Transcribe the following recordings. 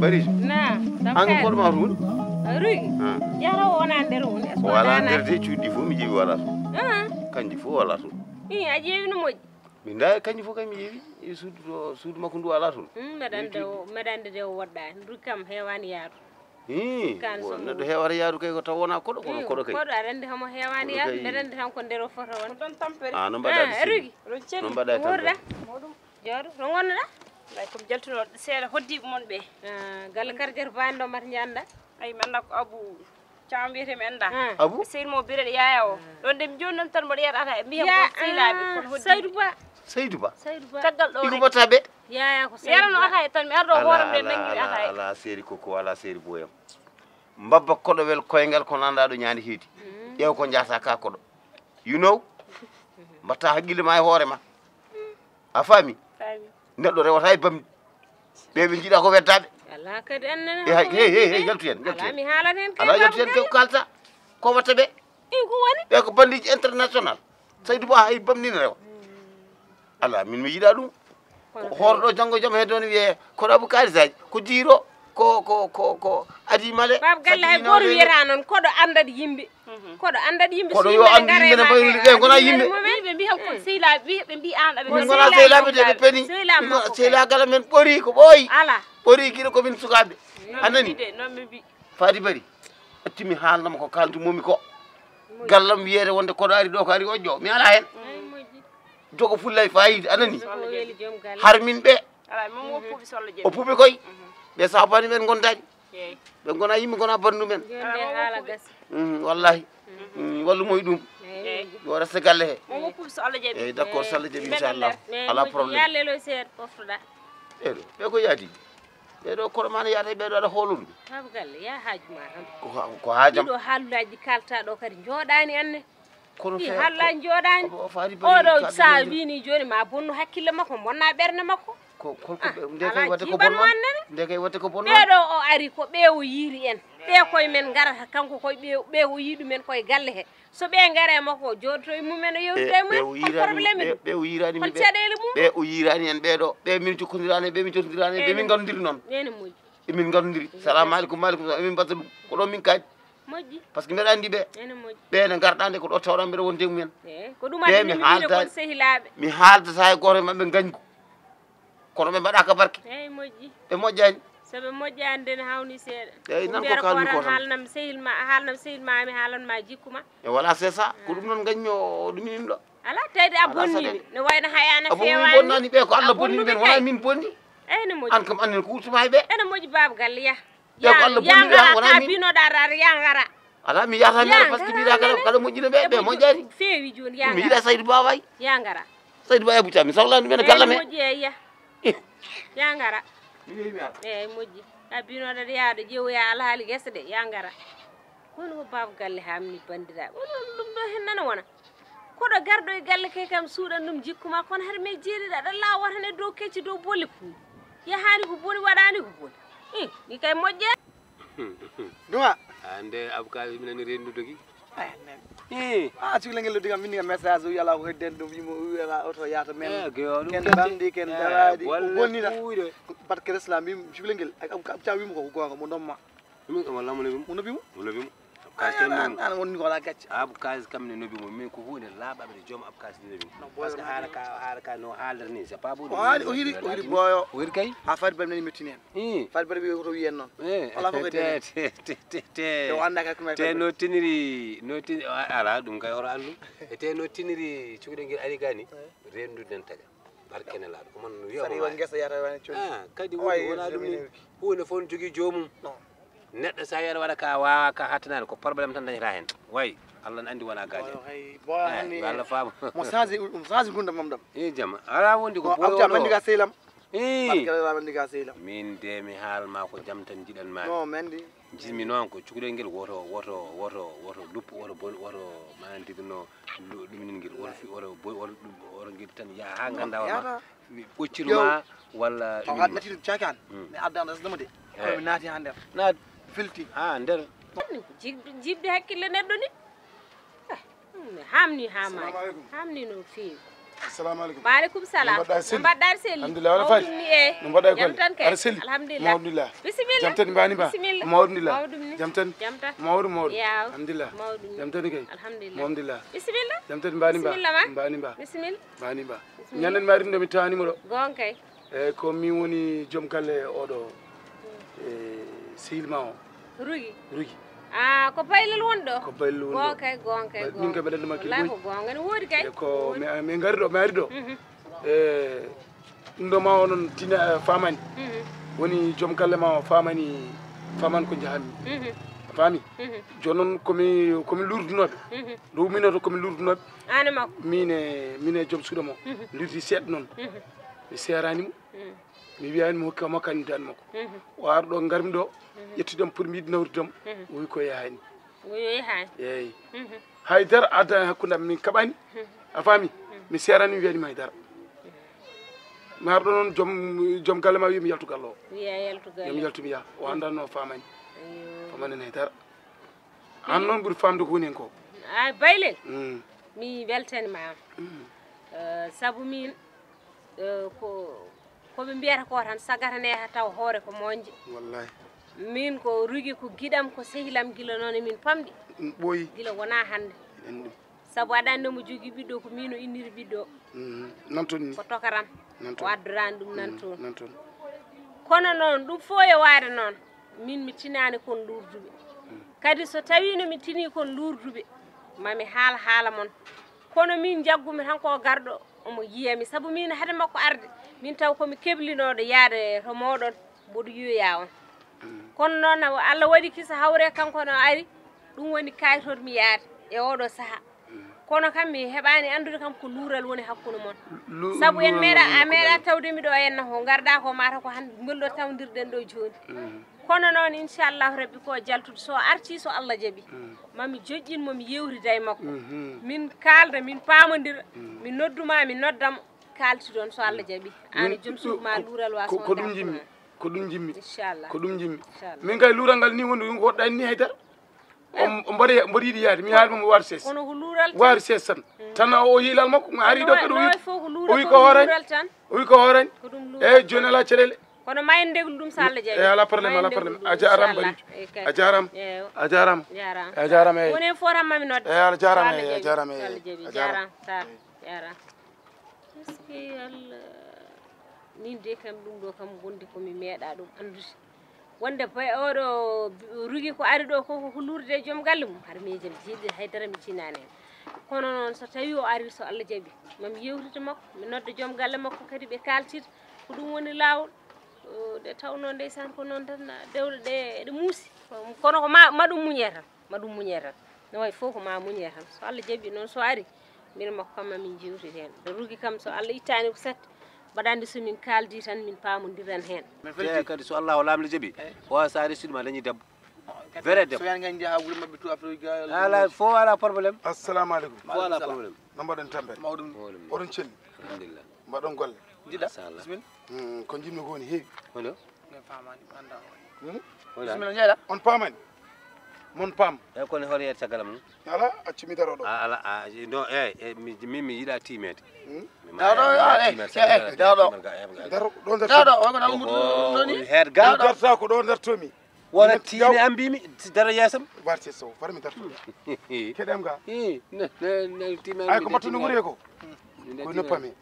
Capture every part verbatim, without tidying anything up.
Barijo. Na, an ko koɗo ma to woni? Rugi. Ah. Jara o wona nder woni. O wala nder de, cuuɗi fof mi ƴeewi wala to. Ah. Kanji fof wala to. I a ƴeewi no moƴƴi. Mi nda kanji fof kay mi ƴeewi. E suudu to, suudu makko ndu wala toon. Hmm, mbeɗa anda o, mbeɗa anda de o woɗɗa. Rugi kam heewani yaadu. Ii, neɗɗo heewata yaadu kay ko taw wona koɗo, kono koɗo kay. Koɗo aɗa andi homo heewani yaadu, mbeɗa andi tan ko nder o fota won. Ko ɗon tampere. Ah, no mbaɗa, ah, Rugi. No mbaɗa e tampere. Jooɗo, no ngonnoɗa? Ay, ko mi jaltuno seeɗa hoddiiɓe mon ɓe. Ah, galle Kardiata Ba en ɗo mata njanda. Ay, mi anda ko Abu Caam wiyete mi anda. Ah. Abu? Seydi mo bireɗe Yaya o. Ɗon de mi joni noon tan mboɗo yiyata ata e mbiyam ko sehilaaɓe kono hoddiiɓe. Saydu Ba. Saydu Ba. Saydu Ba. Caggal ɗo rek. Iko batta ɓe. Yaya ko Saydu Ba. Yarano ata e tan mi ardo hooram de nangi ata e. Ala seeri koko, ala seeri boyam. Mbabba koɗowel koyngal ko nanɗa ɗo ñaandi heedi. Mm. Ƴeew ko jahata ka koɗo. You know? Mbatta haqqille ma e hoore ma. A faami? Faami. Neɗɗo rewata e bamɗi. Ɓe ɓe jiiɗa ko weddaɓe. Ala kadi annene. E hay, hey, hey, hey, yaltu hen, yaltu hen. Ala mi haalat hen kay. Ala yaltu hen kay ko kalta. Ko watta ɓe. I ko woni? Ɓe ko bandiji international. Saydu Ba hay bamɗi ne rewa. Ala min mi yiɗa ɗum. Ko hoore ɗo janngo jam heddo ne wiye ko rabu kalisaji, ko jiiro, ko, ko, ko, ko adi male. Baba Galle hay goto wiyata noon, koɗo andat yimɓe. Mhm. Koɗo andat yimɓe. Koɗo yo andu yimɓe ne mbayrude ɓe gona yimɓe. Ɓe mbi han ko sehilaaɓe, ɓe mbi an aɓe. Min gona sehilaaɓe de ɓe peni. Sehilaagal amen ɓori ko ɓooyi. Ala. Ɓori kino ko min sukaaɓe. A nani? Noon mi mbi. Fadi Bari. Acci mi haalnama ko kaldumomi ko. Gallam wiyeede wonde koɗo ari ɗo ko ari oƴƴo. Mi ala hen. Jogo fulla e fayida, a nani? Har min ɓe. Ala, min o puuɓi solla jeɗɗi. O puuɓi koy. Ɓe safani men gondaɗi. Eey. Ɓe gona yimɓe gona bandu men. Joni nde haala gasi. Mhm, wallahi. Mhm, wallumoy ɗum. Eey. Yo resta galle he. Momo puuɓi so Allah jaɓi. Eey, d'accord, so Allah jaɓi, inchallah. Ala problème. Yallelo seeɗa poftoɗa. Eɗo, ɓe ko yaadi. Ɓe ɗo koɗo ma ne yaada, ɓe ɗo aɗa hooloo ɗum. Baba Galle, ya haaju ma tan. Ko ha-, ko haajam. Ɗiɗo haalullaaji kalta ɗo kadi jooɗaani anne. Kono ɗi halla jooɗaani. Oɗo saha wini jooni ma bonnu hakkille makko, bonna ɓernde makko. Ko, ko, ko, ah, nde kay waɗde ko bonno. Nde kay waɗde ko bonno. Ɓeeɗo o ari ko ɓe o yiiri en. Ɓe koye men ngarata kanko koye ɓe, ɓe o yii ɗumen koye galle he. So ɓe ngare makko o jooɗoto e mumen o yewtida e mumen. Hol problème ɗum? Ɓe o yiirani min. Hol caɗeele mum? Ɓe o yiirani en ɓeeɗo. Ɓe min jokkondirani, ɓe min jokkondirani, ɓe min ngandiri noon. Ene moƴƴi. Emin ngandiri. Salamu aleykum, maaleykum salam. Emin mbaɗta ɗum. Ko ɗo min kaaɗi. Moƴƴi. Parce que mbeɗa anndi ɓe. Ene moƴƴi. Ɓe ne ngarɗa nde ko ɗo tawɗa mbeɗa wonde e mumen. Eey, ko ɗum addi mi wiide kon sehilaaɓe. Mi haaldataa e gooto e maɓɓe ngañgu. Kono ɓe mbaɗaaka barke. Eey, moƴƴi. Ɓe moƴƴaani. So ɓe moƴƴaani de ne hawni seeɗa. Eey, nan ko kalmi ko tan. Haalnam sehil ma, haalnam sehil ma, mi haalan ma jikku ma. E voilà, c'est ça. Ko ɗum noon ngañmi o ɗum min ɗo. Ala tawde a bonnimi. No wayno hay ana feewaani. Bonnani ɓe ko Allah bonni ɓen, wona min bonni. Eey, ne moƴƴi. An kam annen ko wurtuma e ɓe. Ene moƴƴi Baba Galle, yah. Ɓe ko Allah bonni ɓe, wona min. Binoɗa rara, ya ngara. Ala mi yahata ngara, parce que mi yiɗa kala, kala moƴƴina ɓe, ɓe moƴƴani. Feewi jooni, ya ngara. Mi yiɗa Saydu Ba way. Ya ngara. Saydu Ba e Abuja, mi sohlani men galle men. Moƴƴi, eey, ya. Ya ngara. Eey, moƴƴi. A binoɗa yaade ƴeewoya alhaali gese ɗe, ya ngara. Kono ko Baba Galle hamni banndiraaɓe. Onon ɗum ɗo hen nana wona. Koɗo garɗo e galle kay kam suuɗan ɗum jikku ma, kono hade men jeeriɗo aɗa laawata ne dow kecce dow bolle puuɗi. Yahaani ko boni, waɗaani ko boni. Ih, ni kay moƴƴe. Duma. Ande abkaali mi nani rendude ki. Ay, men. Ih. Ah, cukalel ngel noddi kam, winndi kam message, o wiyi alaa ko hedden ɗum, yimo, o wiyi alaa oto yaata men. Eh, ken bamɗi, ken daraɗi, ko bonni tan. Barke Islam, mbimi cukalel ngel, ak, ak, ak, wiimo ko goonga, mo ndomma. Ɗum ko walla mo nobbi mo? Mo nobbi mo? Mo nobbi mo. Abkaali ken nobbi mo. An woni ko alaa gacce. Abkaali kam ne nobbi mo. Min ko huunde laaɓaɓe de joom abkaali ne nobbi mo. Parce que haala ka, haala ka no haaldata ni, c'est pas bon. O haali, o hiɗi, o hiɗi boyo. O hiɗi kay? Ha Fadi Bari nani mettini hen. Ih. Fadi Bari wiyi ko to wiyen noon. Eh, alaa fof ko te, te, te, te, te. Te o annda kay ko may te no tiniri, no tin-, a-, ala, ɗum kay hoto anndu. E te no tiniri cukalel ngel ari gani, rendude nden taga. Barke Nelaaɗo, ko man no wiya. Sari o ngesa yata wani cooñi. Ah, kadi woni wona ɗum ni. Huunde fof no jogii joomum. Non. Neɗɗo so a yiyata waɗa ka waawa ka hattanaani, ko problème tan dañata heen. Way, Allah ne anndi wona gaajo. Boyo hay, boyo hannde yo Allah faam. Mo change, mo change gunda mam ɗam. Eh, jam. Ala wondi ko boyo. Abja mandi ka sehil am. Eh. Barke Allah mandi ka sehil am. Min de mi haal ma ko jam tan jiɗan ma. Non, mandi. Jiɗmi noon ko cukalel ngel woto, woto, woto, woto luppu, woto bon, woto maanaa tigi no lu-, ɗum ngel, woto fi-, woto boy, woto ɗum, woto ngel tan yaha haa ngannda wama ɓoccirma walla ɗum. Tawa natti ɗum cakan. Hmm. Mi adda resdema de. Eh. Ko mi naati haa nder. Naat. Filti. Haa nder. Jiɗ-, jiɗde hakkille neɗɗo ni. Eh, mi hamni haa maayi. Assalamu alaikum. Hamni no feewi. Assalamu alaikum. Maaleykum salam. No mbaɗɗa sel? No mbaɗɗa aɗa selli? Alhamdulillah, wala fayda. Mawɗum ni e. No mbaɗɗa e Jam golle? Tan kay. Aɗa selli? Alhamdulillah. Mawɗum ni la. Bisimilla. Jam tan mbaɗɗa ni ba? Bisimilla. Mawɗum ni la. Jam tan. Mawɗum, mawɗum. Yaw. Alhamdulillah. Mawɗum ni. Jam tan kay. Alhamdulillah. Mawɗum ni la. Bisimilla. Jam tan mbaɗɗa ni ba? Bisimilla ma? Mbaɗɗa ni ba? Bisimilla. Mbaɗɗa ni ba? Ñande mari ɗo mi tawani mo ɗo. Goonga kay. Eyyi, ko min woni joom galle oɗo, e, sehil ma o. Rugi. Rugi. Ah, ko Baylel woni ɗo? Ko Baylel woni ɗo. Goonga kay, goonga kay, Ba-, min kam mbeɗa anndi ma kadi Wallahi ko ko goonga. Ne woodi kay. E ko mi, mi ngari ɗo, mi ari ɗo. Mhm, E, ɗum ɗo ma o noon tina, e, famani. mhm, Woni joom galle ma o famani, famani ko njahanmi. mhm, A faami? mhm. Jooni noon komi, komi lurdunoɓe. Mhm. Ɗo umminoto komi lurdunoɓe. An e makko. Min e, min e joom suuɗo mo. Mhm. Lurdi seeɗa noon. Mhm, Mi seeranimo. mhm. Mi wiyani mo hokka mo kadi mi dani makko. Mhm, O ari ɗo ngarmi ɗo. Ƴettuɗam pour mi yiɗi nawrude ɗam. O wi ko yahani. Ko yo yahani. Eyyi. Mhm, Haydara adda e hakkunde am min kaɓani. A faami? Mi seerani mi wiyani mi haydara. Mi arɗo noon joom, joom galle ma wi mi yaltu galle o. Wiya yaltu Yo mi galle. Yaltu mi yaha. O anndanno famani. Ayyo. Famani haydara. An noon ɓuri famde ko woni hen ko. Ay Baylel. Mm. Mi weltanima. Mm. Eh, sabu min, eh, ko, ko ɓe mbiyata ko tan sagata neha taw hoore ko moƴƴe. Wallahi. Min ko Rugi ko giɗam ko sehilam gila noon e min pamɗi. Ɗum ɓooyi. Gila wona hannde. En ɗum. Sabu aɗa anndi omo jogii ɓiɗɗo ko min o inniri ɓiɗɗo. Mm. Nan toon ni. Ko tokaram. Nan O toon. Addoraani ɗum nan toon. Nan toon. Kono noon ɗum fof e waade noon min mi tinaani kon luurduɓe. Kadi so tawiino mi tinii kon luurduɓe, ma mi haal haala mon. Kono min njaggumi tan ko garɗo omo yiya mi. Sabu min hade makko arde, min taw ko mi keblinooɗo yaade to mooɗon mboɗo yiyoya on. Kono noon Allah waɗi kisa hawre kanko no ari, ɗum woni kayitoɗ mi yaade e oɗo saha. Kono kam mi heɓaani anndude kam ko luural woni hakkunde mon. Sabu en meeɗa a meeɗa tawde mi ɗo henna ko ngarɗa ko mata ko han ngol ɗo tawndirɗen ɗo jooni. Kono noon inchallahu rabbi ko jaltude so arti so Allah jaɓi, mami joƴƴin mo mi yewtida e makko. Min kaalda min paamondira, mi nodduma mi noddamo, kaaltidon so Allah jaɓi. An e joom suudu ma luural wa. Ko ɗum jimmi. Ko ɗum jimmi. Inchallah. Ko ɗum jimmi. Inchallah. Min kay luural ngal ni woni ɗum ko ɗanni haydara. On mboɗo mboɗo yiɗi yaade mi haali mo waɗa ses. Kono ko luural. Waɗa ses tan. Tan o yiilal makko mo ari ɗo kadi o wi. Fof ko O luural. wi Ko ko hoorani. Luural tan. O wi ko hoorani. Ko ɗum luural. Eyyi jooni ala caɗeele. Kono ma en ndeglu ɗum so Allah jaɓi. Eyyi ala problème ala problème. A jaaraama Barijo. A jaaraama. A jaaraama eyyi. Woni fof tan mami nodde. Eyyi a jaaraama So Allah eyyi a jaɓi. jaaraama So eyyi. Allah jaɓi. A jaaraama. Jaaraama Sarr. Jaaraama. Eskey Allah. Min de kam ɗum ɗo kam wonde ko mi meeɗa ɗum anndude. Wonde boy oɗo Rugi ko ari ɗo ko ko luurde e joom galle mum. Har miijam jiiɗi haydara mi tinaani heen. Kono noon so tawi o ari so Allah jaɓi, mami yewtida makko, mi nodda joom galle makko kadi ɓe kaaltida. Ko ɗum woni laawol. O, ɗe tawnoo ndeysaan ko noon tan dewɗe ɗe eɗe muusi. Kono ko ma ma ɗum muñe tan. Ma ɗum muñe tan. No wayi fof ko ma muñe tan. So Allah jaɓi noon so ari, min makko kam ma min jewtid heen. Ɗo Rugi kam so Allah ittaani ko satti, mbaɗa anndi so min kaaldi tan min paamondiran heen. Jeeya kadi so Allah o laamɗo jaɓi, o wawa so ari sud ma dañi debbo. Vrai debbo. So yan ngan njaha wuro mabɓe to affaire ga. Ala fof ala problème. Assalamu aleykum. Fof ala problème. No mbaɗon tampere? Mawɗum. Oɗon celli? Alhamdulillah. Mbaɗon golle? Jiɗa. Machallah. Bismillah. Hmm, ko jiɗmi ko woni heewi. Hono? Nde famani anda. Hmm? Hola. Bismillah jeeɗa. On paamani? Mon paam. E kono hono yetta caggal mum? Ala accu mi daro ɗo. A ala a no e e mi mi mi yiɗa timede. Hmm? Mi Daw ɗo, ma- ah, mi eh, timer eh, eh, caggal daw ɗo. timer ga- em ga- Daro ɗo nder Daw ɗo suudu. o ko nan mutu ɗo ni. Head Mi ga. Daw ɗo. darta ko ɗo darto mi. Wona Net- tini ambi mi dara yasam. Warte so far mi darto. Keɗem ga. Eh, na na na timer. Ay ko mbattuno ngure ko. Ko noppam he.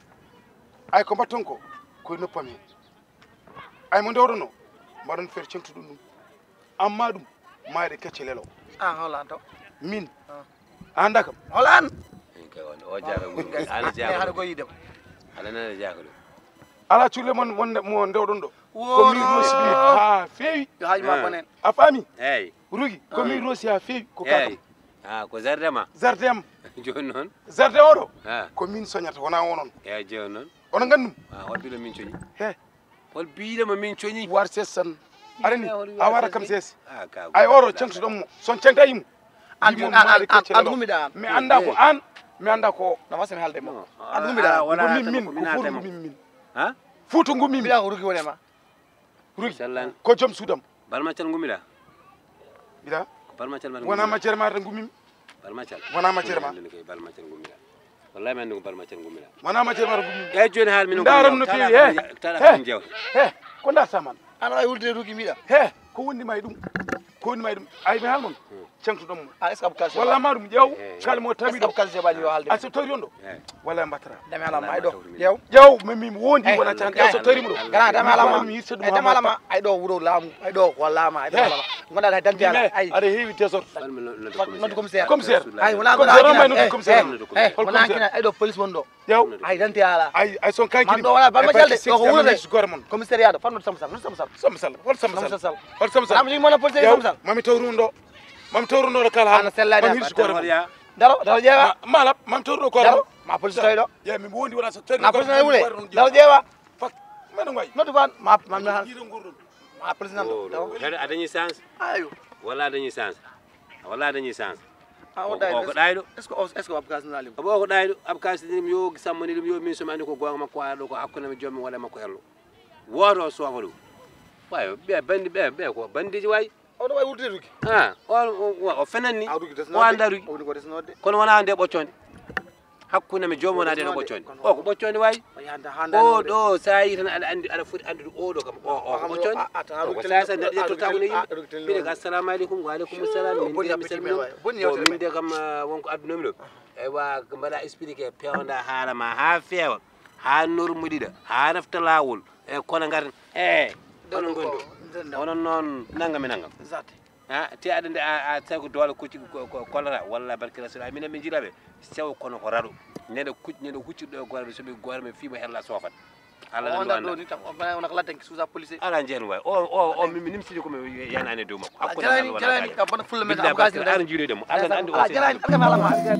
Ay ko mbatton ko. Ko noppam he. Ay mo ndewɗono. Mbaɗon fer cengtuɗo ɗum. Amma ɗum mayɗe kecce lelo. An holan to. Min. Ah. Anda kam. Holan. Kay won o jaaka gol. Ala Hade jaaka. ko yidem. Ala nana jaaka ɗum. Ala culle mon wonde mo ndewɗon ɗo. Ko min Woro. Rosimi ha feewi. Yo haaju ma konen. A faami? Eyyi. Rugi ko min Rosi ha feewi ko Eyyi. kaka. Ah ko jardin ma. Jardin am. Joni noon. Jardin oɗo. Ah. Ko min soñata wona onon. Eyyi joni noon. Onon ngandum. Ah hol biɗo min coñi. He. Hol biɗo ma min coñi. War ses tan. Arani Hol a wara ses kam ni? ses. Ah ka. Ay oro cengtuɗon mo. Son cengtayimo. An Yimon an maari an kecce an lelo. Gumiɗa an. Mi anda ko an. Mi anda ko. No wasa mi halde mo. Ah, An Gumiɗa. wala Ngumi tan min ko ko minata furu mo. ngumi min. Ha? Futu ngumi min. Mbiɗa ko Rugi wonema. Rugi. Sallan. Ko joom suudam. Balmacal ngumiɗa. Mbiɗa. Ko balmacal mata Wona ngumiɗa. Majere mata ngumi. Balmacal. Wona majere ma. Ɗum kay balmacal ngumiɗa. Wallahi mi anndu ko mbaɗ maccal ngummiɗa. Wona maccal mbaɗ ngummiɗa. Eyyi, joni haal min. Ndaram no feewi, he. He. Ko darta man? Ana wawi wulde ruki mbiɗa. He, ko wondi ma e ɗum? Ko wondi ma e ɗum? Ay, mi haal mon. Canktuɗon mo. A, est-ce que Abou Kalsi walla ma ɗum ƴeew. Kalmo tawi ɗo. Kalsi jaɓani yo haalde. A so tawi on ɗo. Walla mbatara. Dame ala ma ay ɗo. Ƴeew. Ƴeew, mi, mi wondi wona can. A so tawi mo ɗo. Gara dame ala ma. Mi yirsa ɗum. Dame ala ma. Ay ɗo wuro laamu. Ay ɗo ko laamu. Ay ɗo laamu. Gonda hay dante ala. Ay. Aɗa heewi désordre. Noddu commissaire. Commissaire. Ay, wona commissaire. Commissaire. Ay, wona kina. Ay ɗo police won ɗo. Ƴeew. Ay, dante ala. Ay, ay, son kanki. Man ɗo wala, bal ma jalde. Ɗo ko wuro de. Gore mon. Commissariat ɗo, fanno Samba Sall, Samba Sall. Samba Sall. Hol Samba Sall? Hol Samba Sall? Am jigi mon police Samba Sall. Mami taw rundo. Mami taw rundo kala. Ana sellani. Mami hirsi gore mon. Daro, daro ƴeewa. Mala, mami taw rundo gore mon. Ma police tawi ɗo. Ya, mi wondi wala so tawi. Ma police na wule. Daro ƴeewa. Fak. Men ngai. Noddu ban. Ma, ma, ma. Ma police nan ɗo. Daro. Hede a dañi chance. Ayo. Wala a dañi chance. Wala a dañi chance. A o ɗayɗo. O ko ɗayɗo. Est-ce que o, est-ce que Abou Kalsi nali? Obo o ko ɗayɗo. Abou Kalsi ni mi yo sammani ɗum yo min so mi andi ko gonga makko ara ɗo ko hakkunde mi jommi wala makko ello. Woto o sofa ɗum. Wayo ɓe bandi ɓe ɓe ko bandiji wayi. O ɗo wayi wurtude ruki. Ha, o o o fenanni. A ruki desnode. O anda ruki. O woni ko desnode. Kono wona nde ɓocconde. Hakkunde mi jomona nde no ɓocconde. O ko ɓocconde wayi. O yahanta handa. O ɗo sa yi tan aɗa andi aɗa foti andude o ɗo kam o o ko ɓocconde. Ko sa sa neɗɗo ƴettotaako ne yimɓe. Mbiɗe ga assalamu aleykum wa aleykum salam min de mi salmino. Bon min de kam wonko addunomi ɗo. Eywa mbaɗa expliqué pewnda haala ma ha feewa ha normuɗiɗa ha refta lawol e kono ngarten e kono ngondu onon noon nangam e nangam. Ha te aɗa nde a a tawi ko doole kucci kollata walla barke rasul amina min jiilaɓe sewo kono ko raɗo nene kucci nene huccirɗo e goreɓe somi goreɓe fimo hella sofat. Allah nan wanda ɗo ni kam on bana wona ko laddanki suusa police. Ala jeen way o o o mi nimsini ko mi yanani dow makko. Hakko jarani jarani ka bona fulla men am gasni. Ara jiiɗo dem Allah nan andi o jarani. Anndi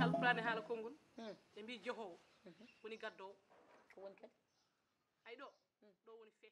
Alquraan e haala konngol, ɓe mbii jehoowo woni gaddoowo. Ko woni kadi? Ay ɗo, ɗo woni fee.